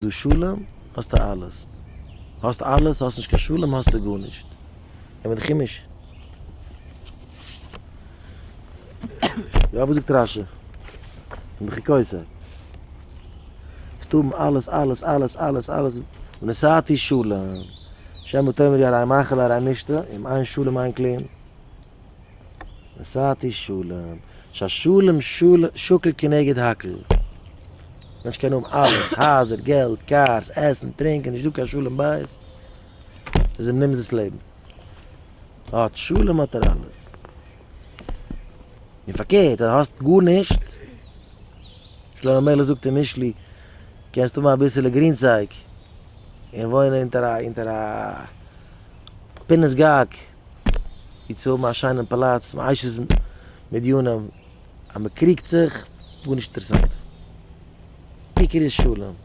דא שלום האסטו אלעס, האסט אלעס האסט נישט קיין שלום האסטו גארנישט. נעם די חומש. יא וואס זאגט רשי? אין בחוקותי. וועסט האבן אלעס אלעס אלעס אלעס אלעס ונתתי שלום. שמא תאמרו הרי מאכל הרי משתה, אם אין שלום אין כלום. נתתי שלום, שהשלום שקול כנגד הכל. מענטש קען האבן אלעס, הייזער, געלט, cars, עסן, טרינקען, נישט דא קיין שלום בית, איז אים נמאס דאס לעבן. האט שלום האט ער אלעס. און פארקערט, אז האסט גארנישט, שלמה המלך זאגט אין משלי, קענסט האבן אביסעלע גרינצייג, און וואוינען אונטער א אונטער א פינעס גג, ווי צו האבן א שיינעם פאלאץ, מאשת מדינים, אז מען קריגט זיך, גארנישט אינטערעסאנט. עיקר איז שלום.